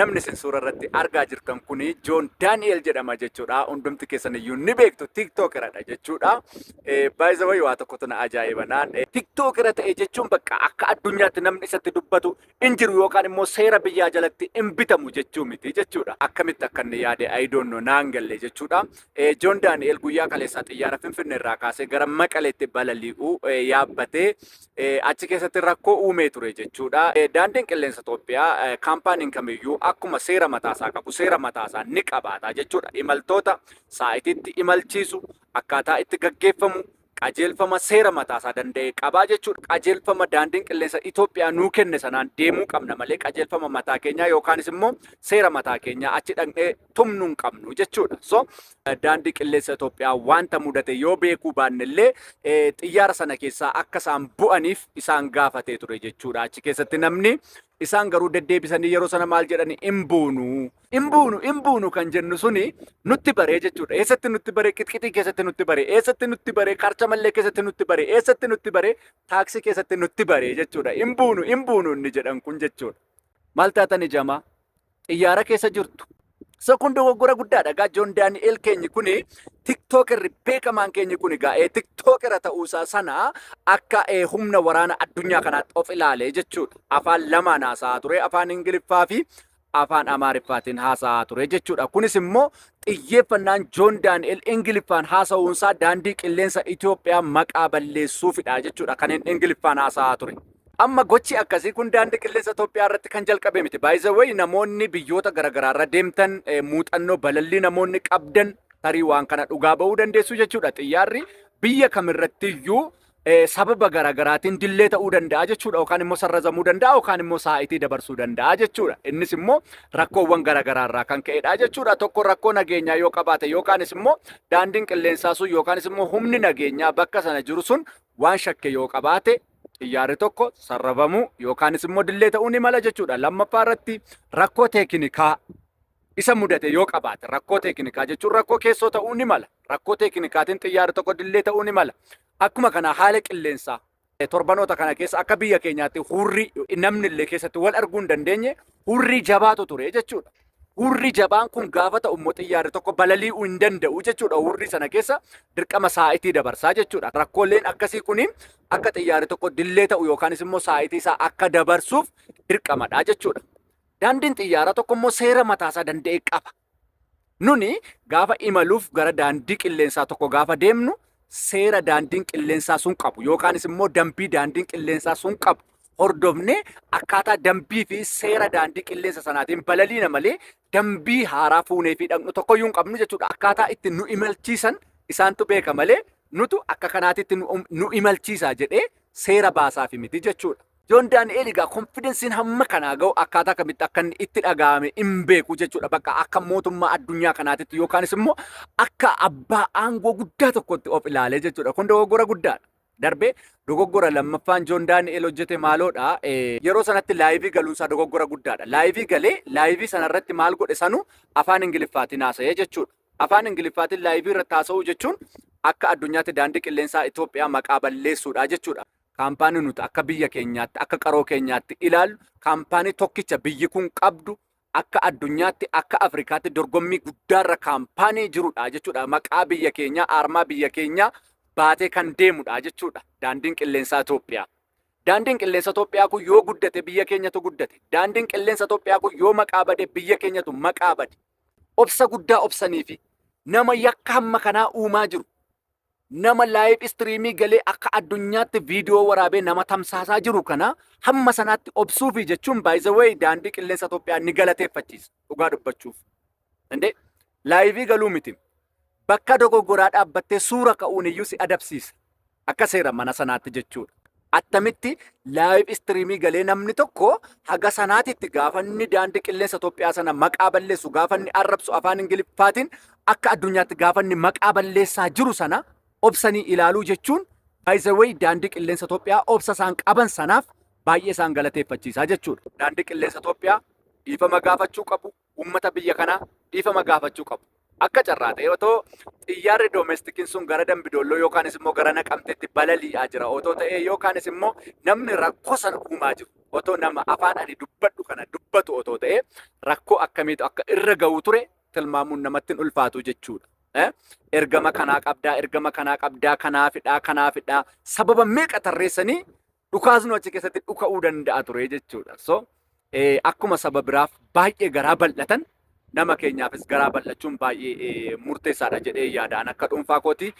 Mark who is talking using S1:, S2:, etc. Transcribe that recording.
S1: Namni isin suura irratti argaa jirtan kuni Joon Daani'el jedhama jechuudha. Hundumti keessan iyyuu ni beektu, TikTokeradha jechuudha. By the way, waa tokkotu na ajaa'iba naan. TikTokera ta'e jechuun bakka akka addunyaatti namni isatti dubbatu hin jiru yookaan immoo seera biyyaa jalatti hin bitamu jechuu miti jechuudha. Akkamitti akka inni yaade I don't know, naan galle jechuudha. Joon Daani'el guyyaa kaleessaa xiyyaara Finfinnee irraa kaasee gara Maqaleetti balali'u yaabbatee achi keessatti rakkoo uumee ture jechuudha. Daandiin qilleensa Itoophiyaa, kaampaaniin kamiyyuu akkuma seera mataasaa qabu seera mataasaa ni qabaata jechuudha. Imaltoota saa'itiitti imalchiisu, akkaataa itti gaggeeffamu, qajeelfama seera mataasaa danda'e qabaa jechuudha. Qajeelfama daandiin qilleensa Itoophiyaa nuu kenne sanaan deemuu qabna malee qajeelfama mataa keenyaa yookaanis immoo seera mataa keenyaa achi dhaqnee tumnuu hin qabnu jechuudha. So daandii qilleensa Itoophiyaa wanta mudate yoo beekuu baanne illee xiyyaara sana keessaa akka isaan bu'aniif isaan gaafatee ture jechuudha. Achi keessatti namni isaan garuu deddeebisanii yeroo sana maal jedhani, "Hin buunu, hin buunu, hin buunu" kan jennu suni nutti baree jechuudha. Eessatti nutti baree? Qixqixii keessatti nutti baree. Eessatti nutti baree? Karchamallee keessatti nutti baree. Eessatti nutti baree? Taaksii keessatti nutti baree jechuudha. "Hin buunu, hin buunu" inni jedhan kun jechuudha. Maal taatan ijamaa? Xiyyaara keessa jirtu. So kun dogoggora guddaadha. Egaa Joon Daani'el keenyi kuni, TikTokerri beekamaan keenyi kun, egaa TikTokera ta'uusaa sana akka humna waraana addunyaa kanaatti of ilaalee jechuudha. Afaan lamaan haasa'aa ture. Afaan Ingiliffaa fi afaan Amaariffaatiin haasa'aa ture jechuudha. Kunis immoo xiyyeeffannaan Joon Daani'el Ingiliffaan haasa'uunsaa daandii qilleensa Itoophiyaa maqaa balleessuufidha jechuudha. Kan inni Ingiliffaan haasa'aa ture. Amma gochi akkasii kun daandii qilleensa Itoophiyaa irratti kan jalqabe miti. By the way, namoonni biyyoota garaagaraa irra deemtan, muuxannoo balallii namoonni qabdan tarii waan kana dhugaa ba'uu dandeessu jechuudha. Xiyyaarri biyya kamirratti iyyuu sababa garaagaraatiin delay ta'uu danda'a jechuudha. Yookaan immoo sarrazamuu danda'a yookaan immoo saa'itii dabarsuu danda'a jechuudha. Innis immoo rakkoowwan garaagaraa irraa kan ka'edha jechuudha. Tokko rakkoo nageenyaa yoo qabaate yookaanis immoo daandiin qilleensaa sun yookaanis immoo humni nageenyaa bakka sana jiru sun waan shakke yoo qabaate xiyyaarri tokko sarrabamuu yookaanis immoo delay ta'uu ni mala jechuudha. Lammaffaa irratti rakkoo teekinikaa isa mudate yoo qabaate, rakkoo teekinikaa jechuun rakkoo keessoo ta'uu ni mala. Rakkoo teekinikaatiin xiyyaarri tokko delay ta'uu ni mala. Akkuma kana haala qilleensaa, torbanoota kana keessa akka biyya keenyaatti hurrii namni illee keessatti wal arguu hin dandeenye, hurrii jabaatu ture jechuudha. Hurrii jabaan kun gaafa ta'u immoo xiyyaarri tokko balali'uu hin danda'u jechuudha. Hurrii sana keessa dirqama saa'itii dabarsaa jechuudha. Rakkooleen akkasii kuni akka xiyyaarri tokko delay ta'u yookaanis immoo saa'itii isaa akka dabarsuuf dirqamadha jechuudha. Daandiin xiyyaaraa tokko immoo seera mataasaa danda'e qaba. Nuni gaafa imaluuf gara daandii qilleensaa tokko gaafa deemnu, seera daandiin qilleensaa sun qabu yookaanis immoo dambii daandiin qilleensaa sun qabu hordofnee akkaataa dambii fi seera daandii qilleensa sanaatiin balaliina malee dambii haaraa fuunee fi dhaqnu tokkoyyuu hin qabnu jechuudha. Akkaataa itti nu imalchiisan isaantu beeka malee nutu akka kanaatitti nu imalchiisaa jedhee seera baasaafi miti jechuudha. Joon Daani'el egaa confidenceiin hamma kanaa ga'u akkaataa kamitti akka inni itti dhaga'ame hin beeku jechuudha. Bakka akka mootummaa addunyaa kanaatitti yookaanis immoo akka abbaa aangoo guddaa tokkotti of ilaalee jechuudha. Kun dogoggora guddaadha. Darbee dogoggora lammaffaan Joon Daani'el hojjete maaloodha? Yeroo sanatti live galuunsaa dogoggora guddaadha. Live galee live sanarratti maal godhe? Sanu afaan Ingiliffaatiin haasa'ee jechuudha. Afaan Ingiliffaatiin live irratti haasa'uu jechuun akka addunyaatti daandii qilleensaa Itoophiyaa maqaa balleessuudha jechuudha. Kaampaanii nuti akka biyya keenyaatti, akka qaroo keenyaatti ilaallu, kaampaanii tokkicha biyyi kun qabdu, akka addunyaatti, akka Afrikaatti dorgommii guddaarra kaampaanii jirudha jechuudha. Maqaa biyya keenyaa, aarmaa biyya keenyaa baatee kan deemudha jechuudha. Daandiin qilleensaa Itoophiyaa. Daandiin qilleensa Itoophiyaa kun yoo guddate biyya keenyatu guddate. Daandiin qilleensa Itoophiyaa kun yoo maqaa bade biyya keenyatu maqaa bade. Obsa guddaa obsanii fi nama yakka hamma kanaa uumaa jiru, nama live stream galee akka addunyaatti viidiyoo waraabee nama tamsaasaa jiru kana hamma sanaatti obsuufi jechuun, by the way, daandii qilleensa Itoophiyaa ni galateeffachiisa dhugaa dubbachuuf. Indee live galuu miti. Bakka dogoggoraa dhaabbattee suura ka'uun iyyuu si adabsiisa. Akka seera mana sanaatti jechuudha. Attamitti live stream galee namni tokko haga sanaatitti gaafa inni daandii qilleensa Itoophiyaa sana maqaa balleessu, gaafa inni arrabsu, afaan Ingiliffaatiin akka addunyaatti gaafa inni maqaa balleessaa jiru sana obsanii ilaaluu jechuun, by the way, daandii qilleensa Itoophiyaa obsa isaan qaban sanaaf baay'ee isaan galateeffachiisaa jechuudha. Daandii qilleensa Itoophiyaa dhiifama gaafachuu qabu, uummata biyya kanaa dhiifama gaafachuu qabu. Akka carraa ta'e otoo xiyyaarri domesticiin sun gara Dambidoolloo yookaanis immoo gara Naqamteetti balali'aa jira otoo ta'e, yookaanis immoo namni rakkoo sana uumaa jiru Otoo nama afaan ani dubbadhu kana dubbatu otoo ta'e, rakkoo akkamiitu akka irra ga'u ture tilmaamuun namatti hin ulfaatu jechuudha. Ergama kanaa qabdaa, ergama kanaa qabdaa, kanaafidhaa, kanaafidhaa, sababa meeqa tarreessanii dhukaasnu achi keessatti dhuka'uu danda'a ture jechuudha. So akkuma saba biraaf baay'ee garaa bal'atan, nama keenyaafis garaa bal'achuun baay'ee murteessaadha jedhee yaadaan akka dhuunfaa kooti.